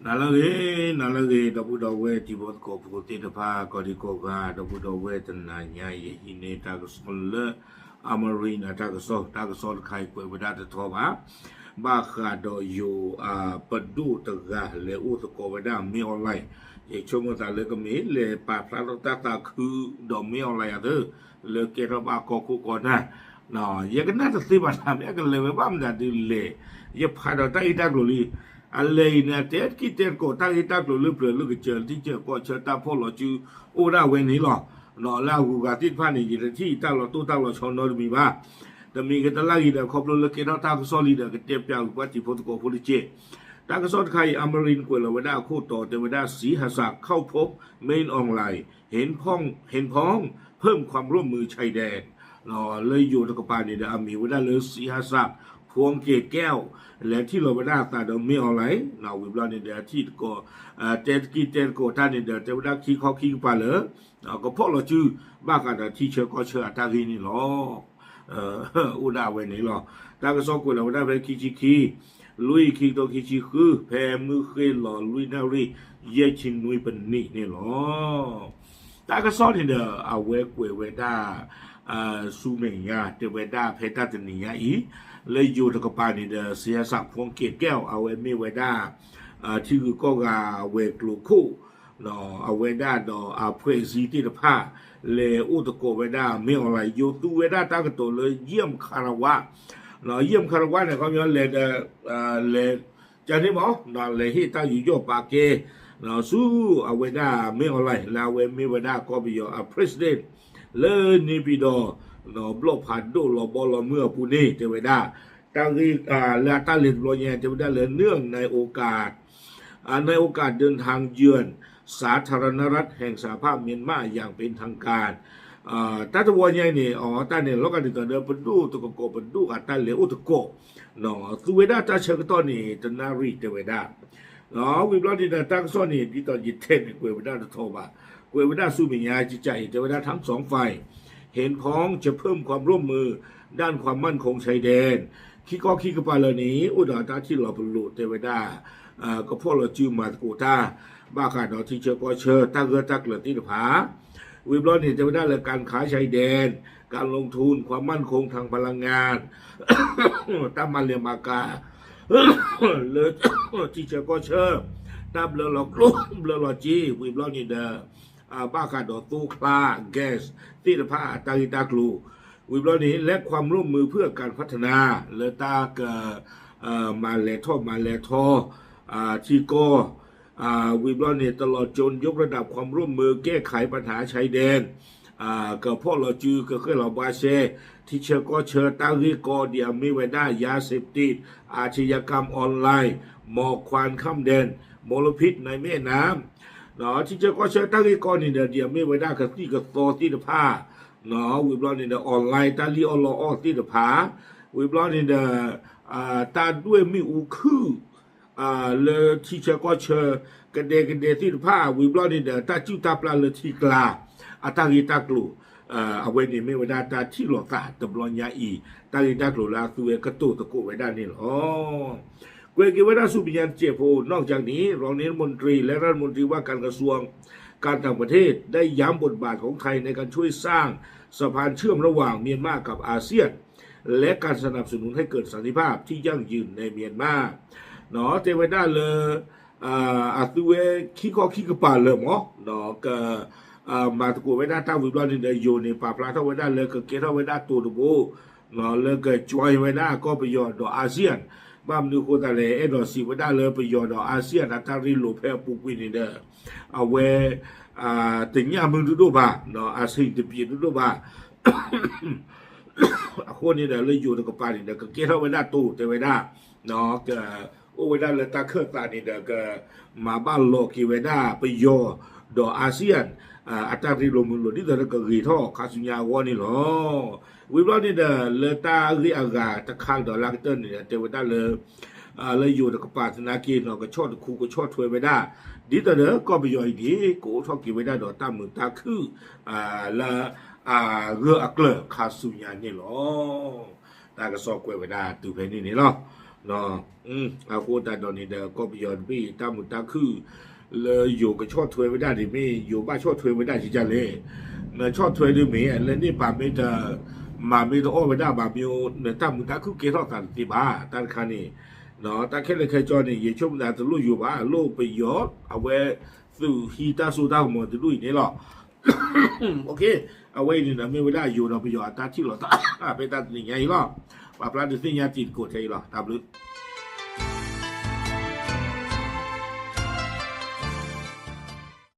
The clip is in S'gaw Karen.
နၤလၢအဂ့ၤ, နၤလၢအဂ့ၤ ဒီပုၢ်ဒီဝဲၢ်တံၤဖိသကိးဖိသ့ၣ်တဖၣ် ကိးဒံကိးဂၤ ဒီပုၢ်ဒီဝဲၢ်တနၤညါအံၤ ယဟံးန့ၢ်တၢ်ကစီၣ်လၢ Amarin အတၢ်ကစီၣ်, တၢ်ကစီၣ်တခါအံၤကွဲးဝဲဒၣ်တထီဘၣ်, ဘၣ်ဃးဒီးယိၤ ပဒိၣ်တဂၤလဲၤအိၣ်သကိးဝဲဒၣ် မင်းအောင်လှိုင်, ယဆိကမိၣ်သးလၢကမ့ၢ်လဲၤပာ်ဖျါထီၣ်တၢ်သးခုဒီး မင်းအောင်လှိုင် အသး လၢကဲထီၣ်ဘၣ်ကီၢ်ခိၣ်ကီၢ်နၢ်, ယကနၣ်တသ့ဘၣ်နၤ မ့ၢ်အကလဲၤဝဲဘၣ်မနုၤဒုးလဲၤ, ယဖးဒီးတၢ်ဂ့ၢ်တၢ်ကျိၤလံ, အလဲၤအံၤန့ၣ် အတဲတကံၢ်တဲသကိးတၢ်ဂ့ၢ်တၢ်ကျိၤလၢပျၢၤလၢကစၢၢ် ထံဆၢကီၢ်ဆၢတၢ်ဖီၣ်လီၤစု အိၣ်ဒၣ်ဝဲန့ၣ်လီၤ. လၢအဂုၤအဂၤသ့ၣ်တဖၣ်န့ၣ် ယတထံၣ်တၢ်လီၤတိၢ်တၢ်လီၤဆီနီတမံၤဘၣ်. တမံၤဂ့ၤတလၢ်ဂ့ၤဒီး ခီဖျိလၢကဲထီၣ်တၢ်ကစီၣ်လံဒီး ကတဲပၠးဂ့ၤပှၤတံၤဖိသကိးဖိတက့ၢ်. တၢ်ကစီၣ်တခါအံၤ Amarin ကွဲးလီၤဝဲဒၣ်အခိၣ်တီ တဲဝဲဒၣ် ศรีอาสา เข้าพบ မင်းအောင်လှိုင် เห็นพ้อง เห็นพ้อง เพิ่มความร่วมมือชายแดน လၢယိၤတကပၤန့ၣ်ဒီး အမံၤဝဲဒၣ်လၢ ศรีอาสา พวงเกตแก้ว လဲၤထံၣ်လီၤဝဲဒၣ်အသးဒီး မင်းအောင်လှိုင် ဝံၤဘျီန့ၣ်ဒီး ထံၣ်သကိး တဲတကံၢ်တဲသကိးတၢ်န့ၣ်ဒီး တဲဝဲဒၣ်ခံခီခံကပၤလၢ ကဖီၣ်လီၤစု ဘၣ်ဃးဒီးထံဆၢကီၢ်ဆၢအတၢ်ဂ့ၢ်န့ၣ်လီၤ. အိၣ်ဒၣ်ဝဲန့ၣ်လီၤ. တၢ်ကစီၣ်ကွဲးလီၤဝဲဒၣ်ဖဲခံဆံခံ လွံၢ် ခံကထိခံဆံဃု ဖဲမုၢ်ဃ့ၢ်လီၤလွံၢ်နၣ်ရံၣ် ယဲၢ်ဆံနွံပနံးန့ၣ်လီၤ. တၢ်ကစီၣ်န့ၣ်ဒီး အဝဲကွဲးဝဲဒၣ် ဆူမဲာ်ညါ တဲဝဲဒၣ်ဖဲတၢ်တနံၤညါအံၤ လၢယိၤတကပၤန့ၣ်ဒီး ศรีอาสา พวงเกตแก้ว အဝဲမ့ၢ်ဝဲဒၣ် ထံဂုၤကီၢ်ဂၤဝဲၤကျိၤခိၣ် အဝဲဒၣ်ဒီးအဖှဲးစံသ့ၣ်တဖၣ် လဲၤအိၣ်သကိးဝဲဒၣ် မင်းအောင်လှိုင် ယိၤသူဝဲဒၣ်တၢ်ကတိၤလၢ เยี่ยมคารวะ เยี่ยมคารวะ န့ၣ် ခီပညီလဲၤဒီး လဲၤ ကန့ၣ်မး လဲၤဟ့ၣ်တၢ်ယူးယီၣ်ပာ်ကဲ ဆူအဝဲဒၣ် မင်းအောင်လှိုင် လၢအဝဲမ့ၢ်ဝဲဒၣ်ကီၢ်ပယီၤ အ president လၢနေပြည်တော် ဘျီၣ်ဖးဒိၣ်လီၤဘီလီၤမုၢ်အပူၤန့ၣ် တဲဝဲဒၣ် တၢ်ဂ့ၢ် လၢအတၢ်လဲၤတဘျီညါ တဲဝဲဒၣ်လၢ เนื่องในโอกาส ในโอกาสเดินทางเยือนสาธารณรัฐแห่งสหภาพเมียนมาอย่างเป็นทางการ တၢ်တဝီညါအံၤန့ၣ် အတၢ်န့ၣ် လီၤဂာ်ဒ်သိးဒီး ပဒိၣ်တကကိးပဒိၣ်အတၢ်လဲၤအိၣ်သကိး သူဝဲဒၣ်တၢ်ဆၢကတီၢ်န့ၣ် တနၣ်ရံၣ်တဲဝဲဒၣ် ဝံၤဘျီန့ၣ်ဒီး တၢ်ကစီၣ်န့ၣ် ဒ်သိးယတဲန့ၣ် ကွဲးဝဲဒၣ်တထီဘၣ်, ကွဲးဝဲဒၣ်ဆူမဲာ်ညါကကးအံၤ တဲဝဲဒၣ် ทั้งสองฝ่าย เห็นพ้องจะเพิ่มความร่วมมือด้านความมั่นคงชายแดน ခံခီခံကပၤလၢာ်န့ၣ် အိၣ်ဒီးတၢ်ထံၣ်လီၤပလိာ်တဲဝဲဒၣ် ကဖီၣ်လီၤစုမၤသကိးတၢ် ဘၣ်ဃးဒီးထံဆၢကီၢ်ဆၢ တၢ်ဂၢၢ်တၢ်ကျၢၤသ့ၣ်တဖၣ် ဝံၤဘျီန့ၣ် တဲဝဲဒၣ်လၢ การค้าชายแดน การลงทุน ความมั่นคงทางพลังงาน တၢ်မၤလဲၤမၤကၤ လၢထံဆၢကီၢ်ဆၢ တၢ်ဘျၢလီၤကျိၣ်ဘျၢလီၤစ့ ဝံၤဘျီန့ၣ်ဒီး ဘၣ်ဃးဒီးသိချါ gas သ့ၣ်တဖၣ်အတၢ်ဂ့ၢ်တၢ်ကျိၤ ဝံၤဘျီန့ၣ် และความร่วมมือเพื่อการพัฒนา လၢတၢ်က မၤလဲၤထီၣ်မၤလဲၤထီ ထံကီၢ် ဝံၤဘျီန့ၣ် ตลอดจนยกระดับความร่วมมือแก้ไขปัญหาชายแดน ကဖီၣ်လီၤစု ကဃဲၣ်လီၤဘှါရှဲ ထံဆၢကီၢ်ဆၢ တၢ်ဂ့ၢ်ကီ ဒ်အမ့ၢ်ဝဲဒၣ် ยาเสพติด อาชญากรรมออนไลน์ หมอกควันข้ามแดน มลพิษในแม่น้ำ ထံဆၢကီၢ်ဆၢ တၢ်ဂ့ၢ်ကီန့ၣ်ဒီး ဒ်အမ့ၢ်ဝဲဒၣ်ကသံၣ်ကသီသ့ၣ်တဖၣ် ဝံၤဘျီန့ၣ်ဒီး online တၢ်လံၣ်အီၣ်လီအီၣ်သ့ၣ်တဖၣ် ဝံၤဘျီန့ၣ်ဒီး တၢ်ဒွဲၣ်မ့ၣ်အူခုၣ် လၢထံဆၢကီၢ်ဆၢ ကဒဲကဒဲသ့ၣ်တဖၣ် ဝံၤဘျီန့ၣ်ဒီး တၢ်စုၣ်တၢ်ပျၢ်လၢထံကျါ အတၢ်ဂ့ၢ်တၢ်ကျိၤ အဝဲန့ၣ်မ့ၢ်ဝဲဒၣ်တၢ်ထံၣ်လိာ်သးတဘျီညါအံၤ တၢ်ဂ့ၢ်တၢ်ကျိၤလၢအသုဝဲကတိၤသကိးဝဲဒၣ်န့ၣ်လီၤ. ကွဲးက့ၤဝဲဒၣ်ဆူမဲာ်ညါတစဲးဖိ นอกจากนี้ รองนายกรัฐมนตรีและรัฐมนตรีว่าการกระทรวงการต่างประเทศ ได้ย้ำบทบาทของไทยในการช่วยสร้างสะพานเชื่อมระหว่างเมียนมากับอาเซียน และการสนับสนุนให้เกิดสันติภาพที่ยั่งยืนในเมียนมา တဲဝဲဒၣ်လၢ အသုဝဲခံခီခံကပၤလၢာ်မး က မၤသကိးဝဲဒၣ်တၢ်ဝံၤဘျီန့ၣ်ဒီး ယိၤန့ၣ် ပာ်ဖျါထီၣ်ဝဲဒၣ်လၢကကဲထီၣ်ဝဲဒၣ်တိၤတဘိ လၢက join ဝဲဒၣ်ကီၢ်ပယီၤဒီး อาเซียน ဘၣ်မနုၤအဃိသတးလဲၣ် အဲၣ်ဒိးစံးဝဲဒၣ်လၢပယီၤဒီး อาเซียน အတၢ်ရ့လိာ်ဖဲအပူၤကွံာ်န့ၣ်ဒီး အဝဲ တညၣ်မုၢ်ဒိၣ်ဒိၣ်ဘၣ် အဆ့ၣ်တပျ့ၤဒိၣ်ဒိၣ်ဘၣ် အဃိန့ၣ်ဒီး လၢယိၤတကပၤန့ၣ်ဒီး ကကဲထီၣ်ဝဲဒၣ်တိၤတဲဝဲဒၣ် က အိၣ်ဝဲဒၣ်လၢတၢ်ခၢၣ်သးန့ၣ်ဒီး ကမၤဘၣ်လီၤက့ၤဝဲဒၣ်ပယီၤဒီး อาเซียน အတၢ်ရ့လိာ်မုာ်လိာ် ဒ်သိးဒီးကဂ့ၤထီၣ်ခါဆူညါအဂီၢ်န့ၣ်လီၤ. ဝံၤဘျီန့ၣ်ဒီး လၢတၢ်ဂ့ၢ်အဂၤတခါကဒီးလၢအကတၢၢ်န့ၣ်ဒီး တဲဝဲဒၣ်လၢ လၢယိၤတကပၤသနာ်က့နီၤ ကဆီၣ်တခူကဆီၣ်ထွဲဝဲဒၣ် ဒ်သိးဒီးကီၢ်ပယီၤအံၤန့ၣ် ကအိၣ်ထီၣ်က့ၤဝဲဒၣ်ဒီးတၢ်မုာ်တၢ်ခုၣ် လၢအဂၢၢ်အကျၢၤခါဆူညါန့ၣ်လီၤ. တၢ်ကစီၣ်ကွဲးဝဲဒၣ်တုၤဖဲန့ၣ်န့ၣ်လီၤ. အဃိသတးဒီးန့ၣ်ဒီး ကီၢ်ပယီၤတဘ့ၣ်အံၤ တၢ်မုာ်တၢ်ခုၣ်လၢယိၤကဆီၣ်ထွဲဝဲဒၣ်န့ၣ် မ့ၢ်ယိၤဘၣ်ဆီၣ်ထွဲဝဲဒၣ်ယကလဲၣ်. နဆီၣ်ထွဲဒုးမ့ၢ်လၢန့ၣ်ပာ်မ့ၢ်တ မၤမ့ၢ်တအီၣ်ဝဲဒၣ်ဘၣ်မ့ၢ် နတၢ်မုာ်တၢ်ခုၣ်ကဲထီၣ်သးတသ့ဘၣ်. တၢ်တခါန့ၣ် တၢ်ခဲလၢာ်ခဲဆ့န့ၣ် ယဆိကမိၣ်သးတလိၣ်ယိၤဘၣ် လိၣ်ပယီၤ အဝဲသုးဟံးတၢ်စိတၢ်ကမီၤတဒူၣ်အံၤန့ၣ်လီၤ. အဝဲအံၤန့ၣ်ဒီး မ့ၢ်ဝဲဒၣ်ယိၤဒီးပယီၤအတၢ်ထံၣ်လိာ်သး ဖဲတၢ်တနံၤညါအံၤလီၤ. ပာ်ဖျါဒုးသ့ၣ်ညါတံၤသကိးထဲအံၤလီၤ. တၢ်ဘျုး